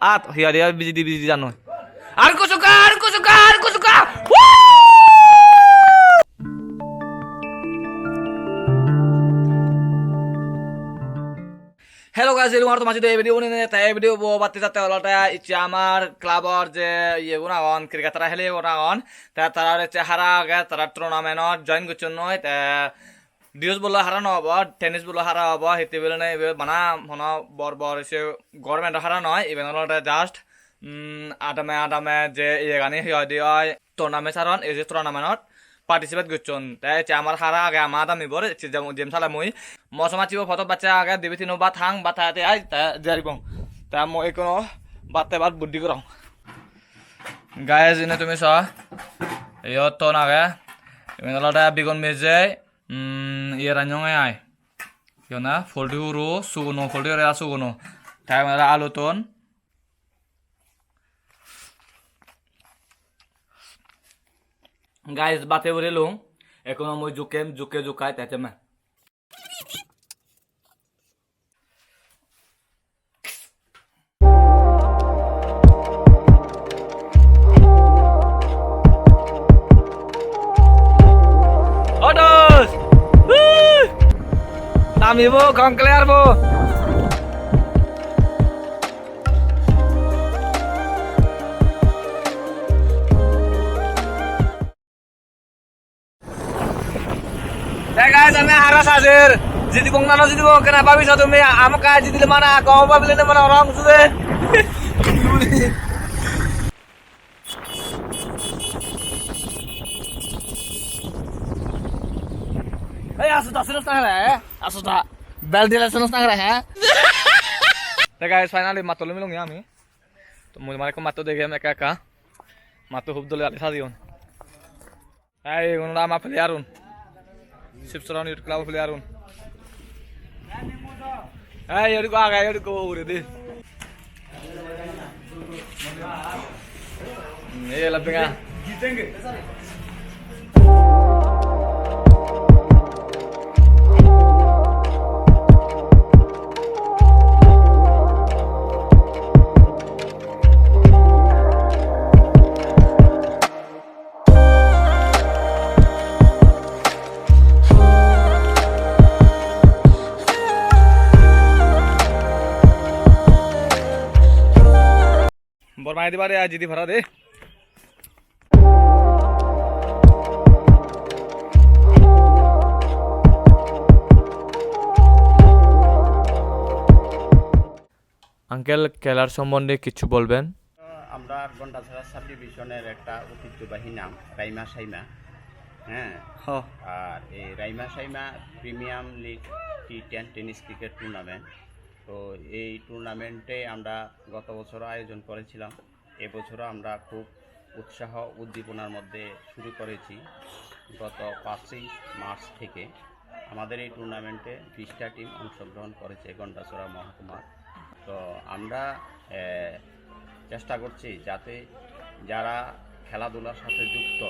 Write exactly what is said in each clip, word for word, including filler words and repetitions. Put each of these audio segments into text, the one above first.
At, hi hoide, biji di, biji di jannoi. Ar ekko suka, ar ekko suka, ar ekko suka. Hello guys, welcome to my video. Ei video bo batte jatte olode icche amar club-or je iyegun agon, cricket tara helegun agon. Te tarar icche hara age, tara tournament-ot join gocchonnoi. Te Dios bolo hara no obo, tennis bolo hara obo, hitte bilene ibe bana hono bor bor se government hara noi, iben olode just, mm, adame adame je iyegani hi hoide oi tournament saron, ei je tournament-ot participate gocchon. Te ecche amar hara age, ama adami bor, ecche jemon jem sale mui. Mo somajje bo photo bacche age, dibe tino bat hang, bat hate ai, te jeribong. Te mui ekkono bat te bat buddi gorong. Guys, ine tumi so, iyot ton age, iben olode bigon mejei. Mm, iye rannonge ai. Iyona poultry huro, suguno, poultry huro ar suguno. Te iben olode aluton. Guys, bate uri lung. Ekhono mui jukkem, jukke jukkai, te temme. Odos! Woo! Namibo, gong clear bo. Te guys, ami hara sajir. Jidibong na no jidibong, kena babi so tumi, amaka jidile mana, ko babile ne mana, orang sude. Ei, aso ta, sinos na re, aso ta. Bel dile sinos na re, ha? Te guys, finally matto lumi lungi ami. To mui mane ekko matto degem ekka ekka. Matto hub dole dale sajeyon. Ei, igun olode ama player un. Sibsaran Youth Club player un. Ei, iyot ekko age, iyot ekko uguredi. Hmm, ei, lapinga. Bor mane diba de, aji di para de. Uncle, খেলার সম্বন্ধে কিছু বলবেন? আমরা গন্ডাছড়া সাব ডিভিশনের একটা ঐতিহ্যবাহী নাম রাইমা সাইমা। হ্যাঁ। হ। আর এই Raima Saima premium league T ten tennis cricket tournament. তো এই টুর্নামেন্টে আমরা গত বছর আয়োজন করেছিলাম। এবছরও আমরা খুব উৎসাহ উদ্দীপনার মধ্যে শুরু করেছি। গত পাঁচই মার্চ থেকে আমাদের এই টুর্নামেন্টে বিশটা টিম অংশগ্রহণ করেছে গন্ডাছড়া মহকুমার। তো আমরা, এ, চেষ্টা করছি যাতে যারা খেলাধুলার সাথে যুক্ত,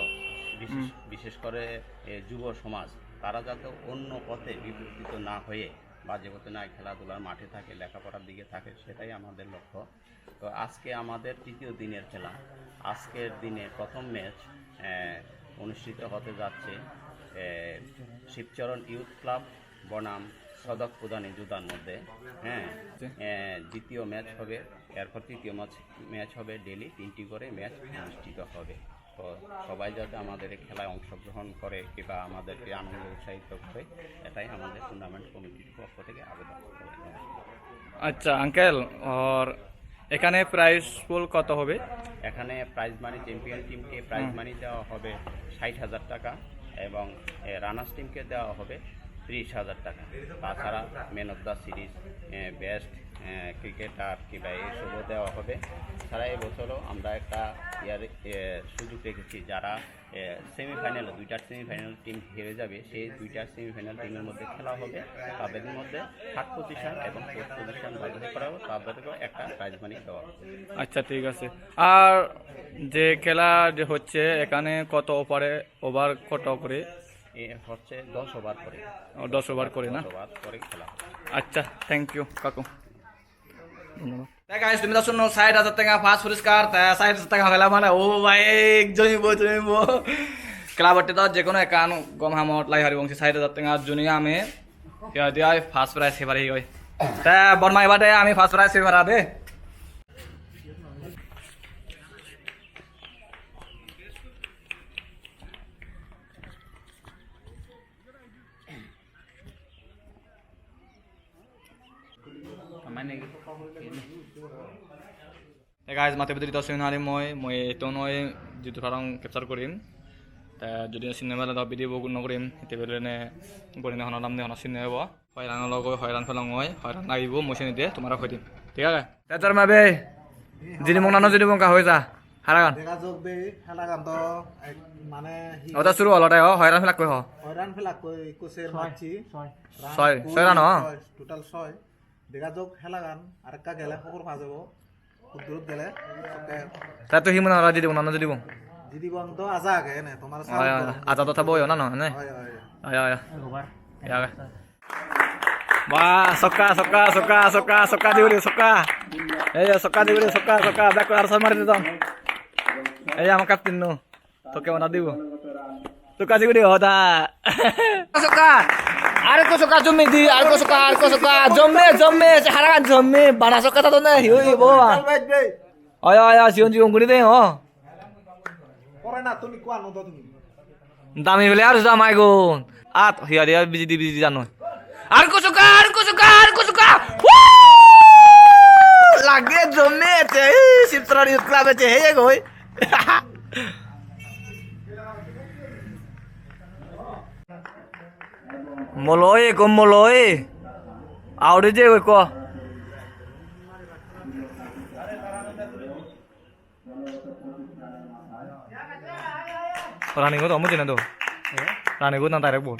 বিশেষ, হুম। বিশেষ করে, এ, যুব সমাজ, তারা যাতে অন্য পথে বিপথিত না হয়ে, বাজে পথে না খেলাধুলার মাঠে থাকে, লেখাপড়ার দিকে থাকে, সেটাই আমাদের লক্ষ্য। তো আজকে আমাদের তৃতীয় দিনের খেলা। আজকের দিনে প্রথম ম্যাচ, আহ, অনুষ্ঠিত হতে যাচ্ছে, আহ, শিবচরণ ইউথ ক্লাব বনাম সদক প্রধানী জুদার মধ্যে। হ্যাঁ, আহ, দ্বিতীয় ম্যাচ হবে, এরপর তৃতীয় ম্যাচ, ম্যাচ হবে। ডেইলি তিনটি করে ম্যাচ অনুষ্ঠিত হবে। তো সবাই যাতে আমাদের এই খেলায় অংশগ্রহণ করে কিংবা আমাদেরকে আনন্দ উৎসাহিত করে, এটাই আমাদের টুর্নামেন্ট কমিটির পক্ষ থেকে আবেদন। আচ্ছা আঙ্কেল, আর এখানে প্রাইজ পুল কত হবে? এখানে প্রাইজ মানি, চ্যাম্পিয়ন টিমকে প্রাইজ হুম। মানি দেওয়া হবে ষাট হাজার টাকা এবং, এ, রানার্স টিমকে দেওয়া হবে ত্রিশ হাজার টাকা। তাছাড়া ম্যান অফ দ্য সিরিজ, এ, বেস্ট, এ, ক্রিকেটার কিংবা এইসবও দেওয়া হবে। এছাড়া এবছরও আমরা একটা ইয়ার, এ, সুযোগ রেখেছি, যারা, এ, সেমিফাইনালে, দুইটার সেমিফাইনাল টিম হেরে যাবে, সেই দুইটার সেমিফাইনাল টিমের মধ্যে খেলা হবে। তাদের মধ্যে থার্ড পজিশন এবং ফোর্থ পজিশন বাছাই করা হবে, তাদেরকেও একটা প্রাইজ মানি দেওয়া হবে। আচ্ছা, ঠিক আছে। আর যে খেলা যে হচ্ছে, এখানে কত ওভারে, ওভার কত করে? এ হচ্ছে দশ ওভার করে। ও, দশ ওভার করে না? দশ ওভার করে খেলা হবে। আচ্ছা, থ্যাংক ইউ কাকু, ধন্যবাদ। Te guys, tumi do sunno sait hajar tenga first puriskar, te sait hajar tenga pele mane, o bhai, jomibo, jomibo. Club-otte do je hono ekkan gom hamot lagi paribong, se sait hajar tenga juni ami, hi hoide oi, first prize hei pari oi. Te Borma ebade ami first prize hei para de. Hey guys, mate bidire to sini harim mui, mui etto noi jidu parong capture gurim. Te judi sini pele do video bo no gurim, ete bele ne gurinei hono lam de hono sini obo. Hoiran ologoi, hoiran pelongoi, hoiran lagibo, mui sini de tomare hoi dim. Thik age? Te tor ma be, jini mong nano jini mong ka hoi ja, haragan. Dega jok be, helagan to ek, mane hi. Oda suru olo de ho, hoiran pelak koi ho. Hoiran pelak koi, ikko ser macchi. Soi, soi run o? Soi, total soi. Dega jok helagan, arekka gele hobor pa jabo. Hudurot gele, oke. Ta tui hi mone hor, jidibong na no jidibong? Jidibong to aja age ene, tomar. Oi, oi, aja to thabo oi na no, ene? Oi, oi, oi. Oi, oi, oi. Egobar. Oi, oi. Wah, sokka, sokka, sokka, sokka, sokka di guri, sokka. Ei, sokka di guri, sokka, sokka. Bek ar sar mari didong. Ei, ama captain no. Tokke bana dibo. Tokke sibe dibo hoda. Sokka. Arekko sokka jomme di, arekko sokka, arekko sokka. Jomme, jomme, se haragan jomme. Bana sokka ta done, hi oibo? Oi, oi, oi, sigon sigon guri de, ho. Pore na, tumi kuan no do tumi. Dami bele ar jama igun. At, hi ade, biji di, biji di jano. Arekko sokka, arekko sokka, arekko sokka. Woo! Lage jomme ecche, ei, Sibsora Youth Club ecche, heye goi. Moloi, ekko moloi. Auri je ekko. Running-o do mujungedi do. Running-o na direct bol.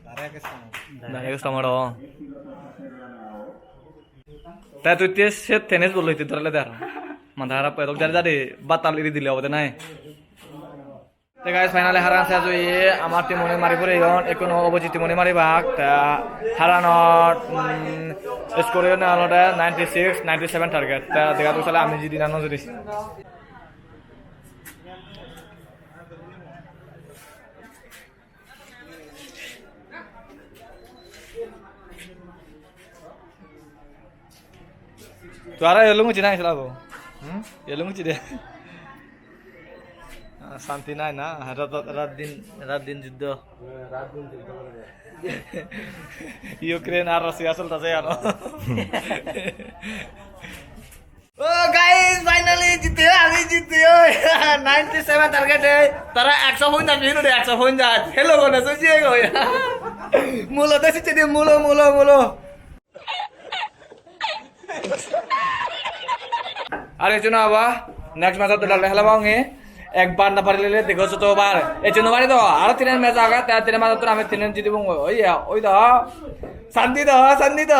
Direct stump. Direct stump aro. Te tui te se tennis bol loi te dhorle der. Mada harap edok jari jari batal iri dile obode nai. Te guys, finally haran ses oye, amar team-une mari poreyon, ekkuno opposite team-une maribak, te haranot, mm, score oyonne olode ninety six, ninety seven target. Te dega jok sale ami jidi na no jidi. Tuara yellow muchi nai sala bo. Hmm? Yellow muchi de. Ah, santi nai na, rat, rat din, rat din juddho. Rat din juddho gore. Ukraine ar Russia soltase aro. Oh guys, finally jitye, ami jitye. Ninety seven target e. Tara ekso ponjaj hino de, ekso ponjaj. Hello gone so jiye goi. Mulo de siche de, mulo, mulo, mulo. Are echu na ba, next match-ot dole hela bangi. Ekbar na parile dego soto bar. Echu no pari do, aro tinen match age, te tinen match-ot ami tinen jidibong. Oi ya, oi do. Santi do, santi do.